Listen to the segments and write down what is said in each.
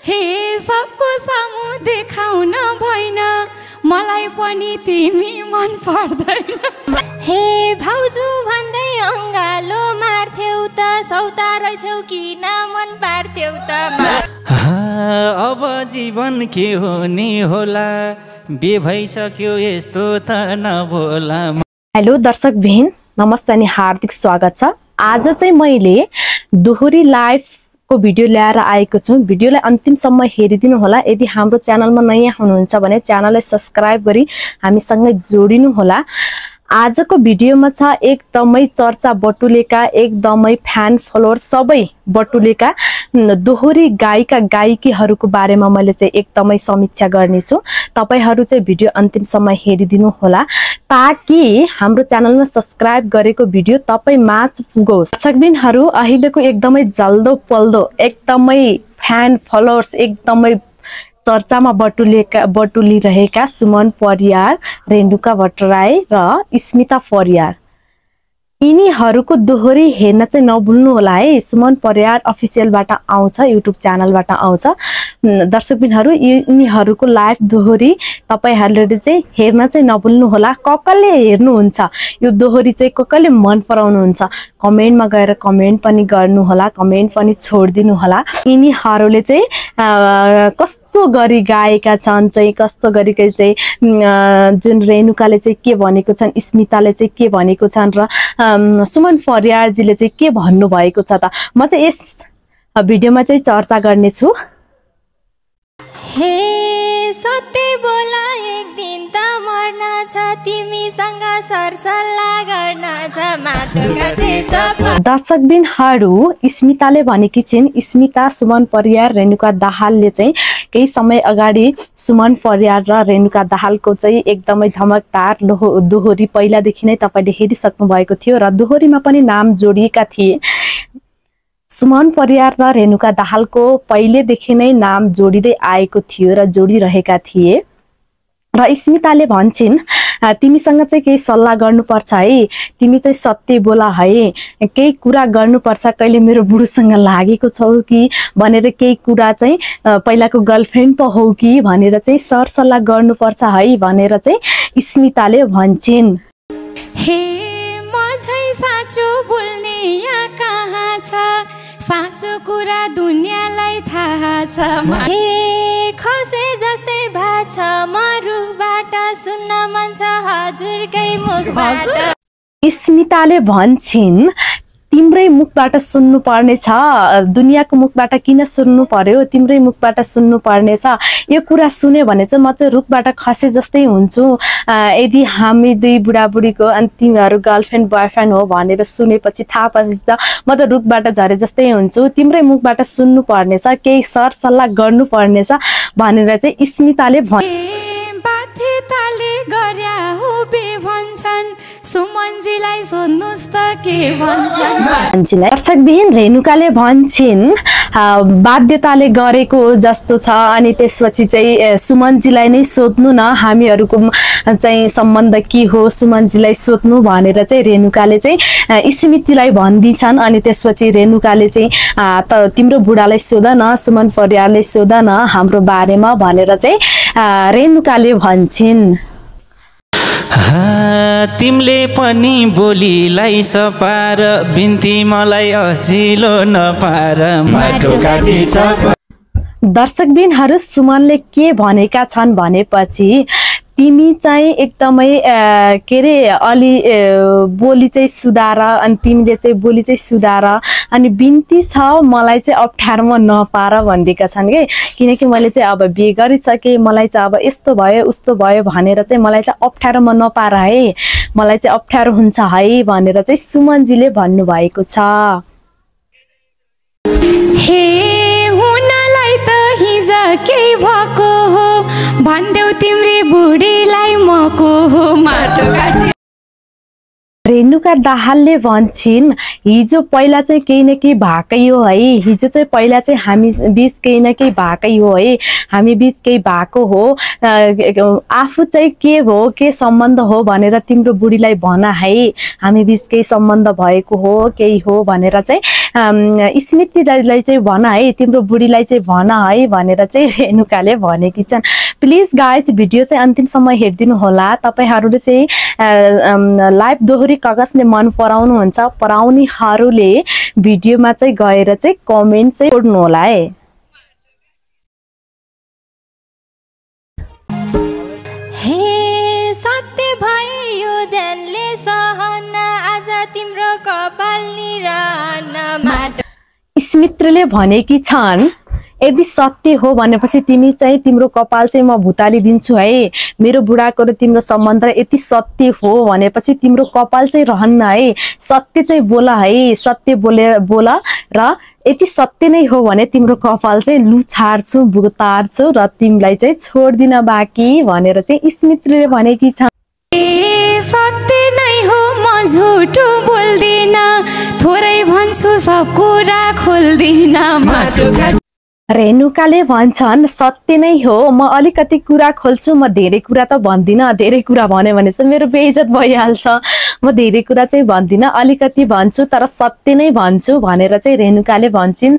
हे सबको सामु देखाउन भएन मलाई पनि तिमी मन पर्दैन हे भाउजू भन्दै अङ्गालो मार्थ्यौ त सौता रहेछौ किन मन पार्थ्यौ त अब जीवन के हुने होला बे भइसक्यो यस्तो त नबोला। हेलो दर्शक बहन नमस्ते अनि हार्दिक स्वागत छ। आज चाहिँ मैले दोहोरी लाइफ को भिडियो ल्याएर आएको छु। भिडियोलाई अन्तिमसम्म हेरिदिनु होला। यदि हाम्रो च्यानलमा नयाँ हुनुहुन्छ भने च्यानललाई सब्स्क्राइब गरी हामीसँग जोडिनु होला। आजको भिडियोमा छ एकदमै चर्चा बटुलेका एकदमै फ्यान फलोअर सबै बटुलेका दोहोरी गायिका गायकीहरूको बारेमा मैले चाहिँ एकदमै समीक्षा गर्नेछु। तपाईहरु चाहिँ भिडियो अन्तिमसम्म हेरिदिनु होला ताकि हाम्रो च्यानलमा सब्स्क्राइब गरेको भिडियो तपाई माझ पुगोस्। दर्शकबिनहरु अहिलेको एकदमै जल्दो पल्दो एकदमै फ्यान फलोअर्स एकदमै चर्चामा बटुलिरहेका सुमन परियार, रेणुका भट्टराई र स्मिता परियार यिनीहरूको दोहोरी हेर्न चाहिँ नभुल्नु होला है। सुमन परियार अफिसियलबाट आउँछ, युट्युब च्यानलबाट आउँछ। दर्शकबिनहरु यिनीहरूको लाइभ दोहोरी तपाईहरुले चाहिँ हेर्न चाहिँ नभुल्नु होला। कसले हेर्नुहुन्छ यो दोहोरी चाहिँ कसले मन पराउनुहुन्छ कमेन्टमा गएर कमेन्ट पनि गर्नु होला, कमेन्ट पनि छोड्दिनु होला। यिनीहरूले चाहिँ कस्तो गरी गाएका छन् चाहिँ कस्तो गरी चाहिँ जुन रेणुकाले चाहिँ के भनेको छन्, स्मिताले चाहिँ के भनेको छन् र सुमन परियारजीले चाहिँ के भन्नु भएको छ त म चाहिँ यस भिडियोमा चाहिँ चर्चा गर्ने छु। हे सत्य बोला एक दिन त मर्न छ तिमीसँग सरसल्लाह गर्न छ माटो काटेछ। दर्शकबिनहरु स्मिताले भनेकी छिन्, स्मिता सुमन परियार रेणुका दाहालले चाहिँ केही समय अगाडि सुमन परियार र रेणुका दाहालको चाहिँ एकदमै धमकदार दोहोरी पहिलादेखि नै तपाईले हेरिसक्नु भएको थियो र दोहोरीमा पनि नाम जोडिएका थिए। सुमन परियार र रेणुका दाहालको पहिलेदेखि नै नाम जोडिदै आएको थियो र जोडिरहेका थिए र स्मिताले भन्छिन् तिमीसँग चाहिँ केही सल्लाह गर्नुपर्छ है, तिमी चाहिँ सत्य बोला है, केही कुरा गर्नुपर्छ, कहिले मेरो बुढोसँग लागेको छौ कि भनेर केही कुरा चाहिँ पहिलाको गर्लफ्रेन्ड पो हौ कि भनेर चाहिँ सरसल्लाह गर्नुपर्छ है भनेर चाहिँ स्मिताले भन्छिन्। हे म चाहिँ साँचो बोल्ने यहाँ कहाँ छ, साँचो कुरा दुनियाँलाई थाहा छ। हे खसे जस्तै भाछ मरुबाट सुन्न मन छ हजुरकै मुखबाट। स्मिताले भन्छिन् तिम्रै मुखबाट सुन्नु पर्ने छ, दुनियाको मुखबाट किन सुन्नु पर्यो, तिम्रै मुखबाट सुन्नु पर्ने छ। यो कुरा सुन्यो भने चाहिँ म चाहिँ रुखबाट खसे जस्तै हुन्छु। यदि हामी दुई बुढाबुढीको अनि तिमीहरू गर्लफ्रेन्ड बोयफ्रेन्ड हो भनेर सुनेपछि थाहा पाएपछि त म त रुखबाट झरे जस्तै हुन्छु। तिम्रै मुखबाट सुन्नु पर्ने छ, केही सरसल्लाह गर्नु पर्ने छ भनेर चाहिँ स्मिताले बाध्यताले गर्या हो बे भन्छन् सुमनजीलाई सोध्नुस् त के भन्छन्। दर्शकबिन रेणुकाले भन्छिन् बाध्यताले गरेको जस्तो छ अनि त्यसपछि चाहिँ सुमनजीलाई नै सोध्नु न, हामीहरूको चाहिँ सम्बन्ध के हो सुमनजीलाई सोध्नु भनेर चाहिँ रेणुकाले चाहिँ स्मितालाई भन्दिछन्। अनि त्यसपछि रेणुकाले चाहिँ त तिम्रो बुढालाई सोध न, सुमन परियारले सोध न हाम्रो बारेमा भनेर चाहिँ रेणुकाले भन्छिन्। तिमीले पनि बोलीलाई सपार बिन्ती मलाई अझिलो नपार माटो काटेछ। दर्शकबिनहरु सुमनले के भनेका छन् भनेपछि तिमी चाहिँ एकदमै के रे अलि बोली चाहिँ सुधार अनि तिमीले चाहिँ बोली चाहिँ सुधार अनि बिन्ती छ मलाई चाहिँ अप्ठ्यारोमा नपार भन्दिएका छन् के। किनकि मैले चाहिँ अब बिहे गरिसके मलाई चाहिँ अब यस्तो भयो उस्तो भयो भनेर चाहिँ मलाई चाहिँ अप्ठ्यारोमा नपार है, मलाई चाहिँ अप्ठ्यारो हुन्छ है भनेर चाहिँ सुमनजीले भन्नुभएको छ। हे हुनलाई त हिजो के भएको हो भन्देऊ तिम्री बुढीलाई मको हो माटो काटे। रेणुका दाहालले भन्छिन् हिजो पहिला चाहिँ केही न केही भएकै हो है, हिजो चाहिँ पहिला चाहिँ हामी बीच केही न केही भएकै हो है, हामी बीच केही भएको हो, आफू चाहिँ के हो के सम्बन्ध हो भनेर तिम्रो बुढीलाई भन है, हामी बीच केही सम्बन्ध भएको हो केही हो भनेर चाहिँ स्मृति दाइलाई चाहिँ भन है, तिम्रो बुढीलाई चाहिँ भन है भनेर चाहिँ रेणुकाले भनेकी छन्। प्लिज गाइज भिडियो चाहिँ अन्तिमसम्म हेरिदिनु होला। तपाईहरूले चाहिँ लाइभ दोहोरी कागजले मन पराउनुहुन्छ, पराउनेहरूले भिडियोमा चाहिँ गएर चाहिँ कमेन्ट चाहिँ छोड्नु होला है। हे सत्य भयो ज्यानले सहन, आज तिम्रो कपाल निरहन माटो। स्मित्रले भनेकी छन् यदि सत्य हो भनेपछि तिमी चाहिँ तिम्रो कपाल चाहिँ म भुतालिदिन्छु है। मेरो बुढाको र तिम्रो सम्बन्ध यति सत्य हो भनेपछि तिम्रो कपाल चाहिँ रहन्न है। सत्य चाहिँ बोला है, सत्य बोला र यति सत्य नै हो भने तिम्रो कपाल चाहिँ लु छाड्छु, भुतार्छु र तिमीलाई चाहिँ छोड्दिन बाँकी भनेर चाहिँ स्मित्रले भनेकी छ। सत्य नै हो म झुटो बोल्दिन, थोरै भन्छु सब कुरा खोल्दिन माटो। रेणुकाले भन्छन् सत्य नै हो, म अलिकति कुरा खोल्छु, म धेरै कुरा त भन्दिनँ। धेरै कुरा भन्यो भने चाहिँ मेरो बेइज्जत भइहाल्छ। म धेरै कुरा चाहिँ भन्दिनँ, अलिकति भन्छु तर सत्य नै भन्छु भनेर चाहिँ रेणुकाले भन्छन्।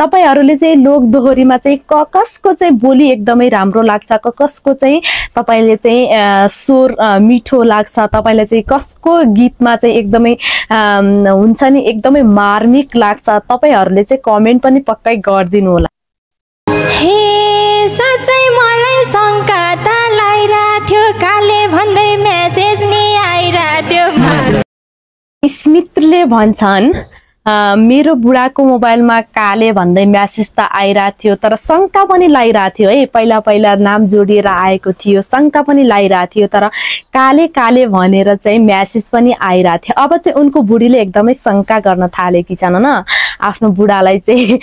तपाईहरूले चाहिँ लोक दोहोरीमा चाहिँ कसको चाहिँ बोली एकदमै राम्रो लाग्छ, कसको चाहिँ तपाईँले चाहिँ स्वर मिठो लाग्छ, तपाईँलाई चाहिँ कसको गीतमा चाहिँ एकदमै हुन्छ नि एकदमै मार्मिक लाग्छ, तपाईँहरूले चाहिँ कमेन्ट पनि पक्कै गरिदिनु होला। हे साँच्चै मलाई शङ्का त लागिरहेथ्यो, काले भन्दै मेसेज नि आइरहेथ्यो। स्मित्रले भन्छन् मेरो बुढाको मोबाइलमा काले भन्दै म्यासेज त आइरहेको थियो, तर शङ्का पनि लागिरहेको थियो है। पहिला पहिला नाम जोडिएर आएको थियो, शङ्का पनि लागिरहेको थियो, तर काले काले भनेर चाहिँ म्यासेज पनि आइरहेको थियो। अब चाहिँ उनको बुढीले एकदमै शङ्का गर्न थालेकी छन् न, आफ्नो बुढालाई चाहिँ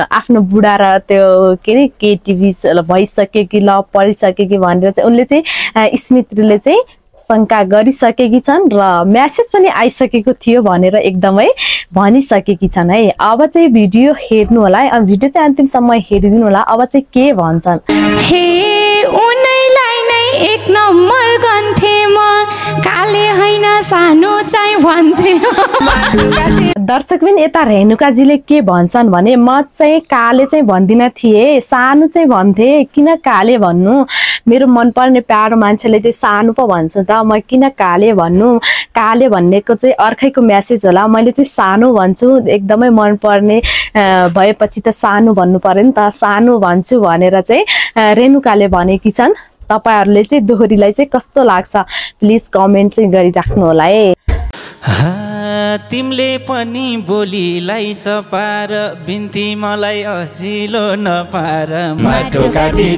आफ्नो बुढा र त्यो के अरे केटिभी भइसक्यो कि ल पढिसक्यो कि भनेर चाहिँ उनले चाहिँ स्मित्रले चाहिँ शङ्का गरिसकेकी छन् र म्यासेज पनि आइसकेको थियो भनेर एकदमै भनिसकेकी छन् है। अब चाहिँ भिडियो हेर्नु होला है, भिडियो चाहिँ अन्तिमसम्म हेरिदिनु होला। अब चाहिँ के भन्छन्, हे उनैलाई नै एक नम्बर गन्थे म, काले होइन सानो चाहिँ भन्थे। दर्शक पनि यता रेणुकाजीले के भन्छन् भने म चाहिँ काले चाहिँ भन्दिन थिएँ, सानो चाहिँ भन्थे, किन काले भन्नु, मेरो मनपर्ने प्यारो मान्छेले चाहिँ सानो पो भन्छ त, म किन काले भन्नु, काले भन्नेको चाहिँ अर्कैको म्यासेज होला, मैले चाहिँ सानो भन्छु, एकदमै मनपर्ने भएपछि त सानो भन्नु पर्यो नि त, सानो भन्छु भनेर चाहिँ रेणुकाले भनेकी छन्। तपाईहरूले चाहिँ दोहोरीलाई चाहिँ कस्तो लाग्छ प्लिज कमेन्ट चाहिँ गरिराख्नु होला है। तिमीले पनि बोलीलाई सपार, बिन्ती मलाई अझिलो नपार, माटो काटी।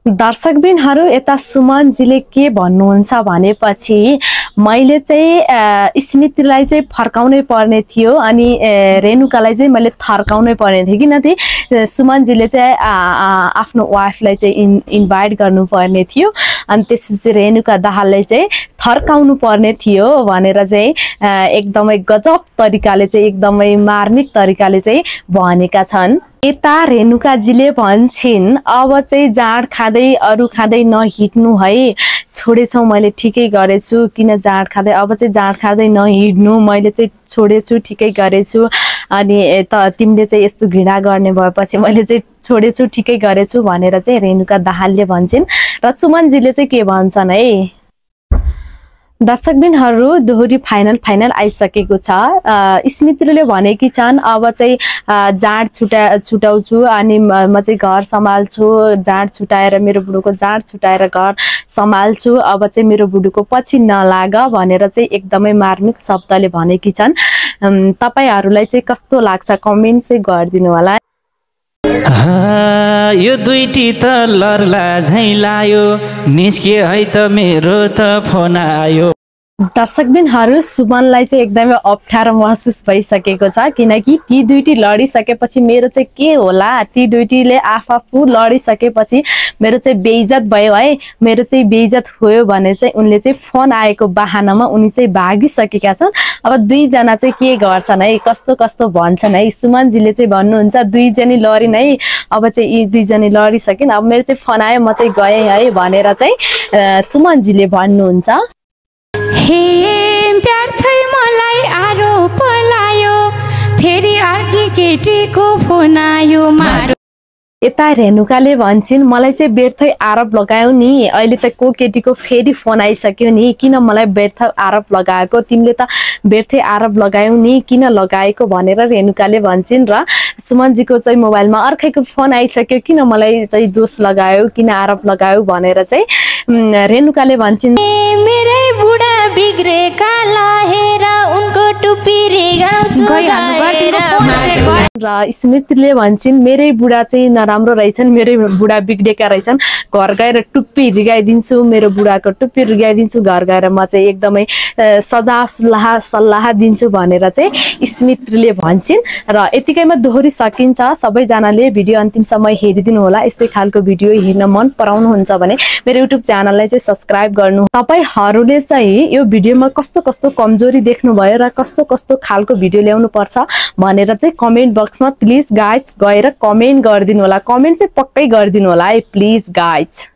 दर्शकबिनहरू यता सुमनजीले के भन्नुहुन्छ भनेपछि मैले चाहिँ स्मृतिलाई चाहिँ फर्काउनै पर्ने थियो अनि रेणुकालाई चाहिँ मैले थर्काउनै पर्ने थियो, किनकि सुमनजीले चाहिँ आफ्नो वाइफलाई चाहिँ इन्भाइट गर्नुपर्ने थियो अनि त्यसपछि रेणुका दाहालले चाहिँ थर्काउनु पर्ने थियो भनेर चाहिँ एकदमै गजब तरिकाले चाहिँ एकदमै मार्मिक तरिकाले चाहिँ भनेका छन्। यता रेणुकाजीले भन्छन् अब चाहिँ जाँड खाँदै अरू खाँदै नहिँड्नु है, छोडेछौ मैले ठिकै गरेछु, किन जाँड खाँदै, अब चाहिँ जाँड खाँदै नहिँड्नु, मैले चाहिँ छोडेछु ठिकै गरेछु, अनि त तिमीले चाहिँ यस्तो घृणा गर्ने भएपछि मैले चाहिँ छोडेछु ठिकै गरेछु भनेर चाहिँ रेणुका दाहालले भन्छन्। र सुमनजीले चाहिँ के भन्छन् है, दर्शकबिनहरू दोहोरी फाइनल आइसकेको छ। स्मृतिले भनेकी छन् अब चाहिँ जाँड छुटाउँछु अनि म चाहिँ घर सम्हाल्छु, जाँड छुटाएर मेरो बुढोको जाँड छुटाएर घर सम्हाल्छु, अब चाहिँ मेरो बुढोको पछि नलाग भनेर चाहिँ एकदमै मार्मिक शब्दले भनेकी छन्। तपाईहरूलाई चाहिँ कस्तो लाग्छ कमेन्ट चाहिँ गरिदिनु होला। यो दुईटी त लर्ला झैँ लायो, निस्के है त मेरो त फोन आयो। दर्शकबिनहरू सुमनलाई चाहिँ एकदमै अप्ठ्यारो महसुस भइसकेको छ, किनकि ती दुईटी लडिसकेपछि मेरो चाहिँ के होला, ती दुईटीले आफू लडिसकेपछि मेरो चाहिँ बेइज्जत भयो है, मेरो चाहिँ बेइज्जत भयो भने चाहिँ उनले चाहिँ फोन आएको बहानामा उनी चाहिँ भागिसकेका छन्। अब दुईजना चाहिँ के गर्छन् है, कस्तो कस्तो भन्छन् है। सुमनजीले चाहिँ भन्नुहुन्छ दुईजनी लडिन् है, अब चाहिँ यी दुईजनी लडिसकिन्, अब मेरो चाहिँ फोन आयो म चाहिँ गएँ है भनेर चाहिँ सुमनजीले भन्नुहुन्छ। हे व्यर्थै मलाई आरोप लायो, फेरि अर्की केटीको फोन आयो माटो यता रेणुकाले भन्छन् मलाई चाहिँ व्यर्थै आरोप लगायौ नि अहिले त को केटीको फेरि फोन आइसक्यो नि किन मलाई व्यर्थ आरोप लगाएको तिमीले त व्यर्थै आरोप लगायौ नि किन लगाएको भनेर रेणुकाले भन्छन् र सुमनजीको चाहिँ मोबाइलमा अर्कैको फोन आइसक्यो किन मलाई चाहिँ दोष लगायो किन आरोप लगायो भनेर चाहिँ रेणुकाले भन्छन् मेरै बुढा बिग्रेका लाहेर उनको टुप्पी रेगाउँछु र स्मृतिले भन्छन् मेरै बुढा चाहिँ नराम्रो रहेछन् मेरै बुढा बिग्रेका रहेछन् घर गएर टुप्पी रिगाइदिन्छु मेरो बुढाको टुप्पी रिगाइदिन्छु घर गएर म चाहिँ एकदमै सल्लाह दिन्छु भनेर चाहिँ स्मृतिले भन्छन् र यतिकैमा दोहोरी सकिन्छ सबैजनाले भिडियो अन्तिमसम्म हेरिदिनु होला यस्तै खालको भिडियो हेर्न मन पराउनुहुन्छ भने मेरो युट्युब च्यानललाई चाहिँ सब्स्क्राइब गर्नु तपाईहरूले चाहिँ यो भिडियोमा कस्तो कस्तो कमजोरी देख्नुभयो र कस्तो कस्तो खालको भिडियो ल्याउनु पर्छ भनेर चाहिँ कमेन्ट बक्समा प्लिज गाइज गएर कमेन्ट गरिदिनु होला कमेन्ट चाहिँ पक्कै गरिदिनु होला है प्लिज गाइज